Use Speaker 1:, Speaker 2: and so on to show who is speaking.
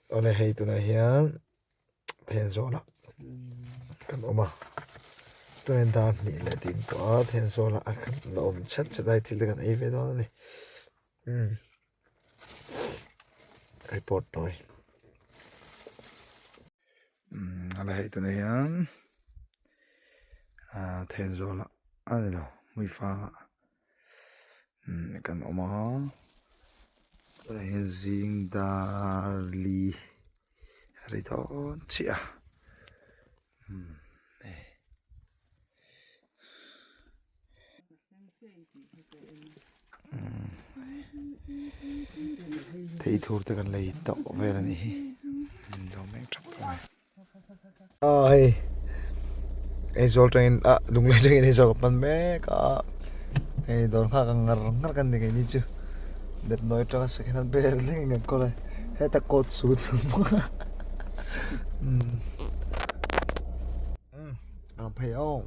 Speaker 1: Awle hei tunah hian Thenzawl ah kan awm a tunah dar hnih leh ding tawh a Thenzawl ah kan la awm chat chat a hei thil te kan ei ve dawn a ni umm report tawi umm awle hei tunah hian ah Thenzawl ah a ni lo Hmuifang ah. Kan awm a tunah hian zing dar li a ri dawn chiah a hei. Thei thur te kan lei tawh vel a nih hi an lo meng thap tawh mai. Aw hei Aizawl atangin ah Lunglei atangin Aizawl ka pan mek a hei dawr nghak ang ngar ngar kan ni keini chu Depnawi atanga second hand vel thlengin kan kawl a heta coat suit umm ang phei awm.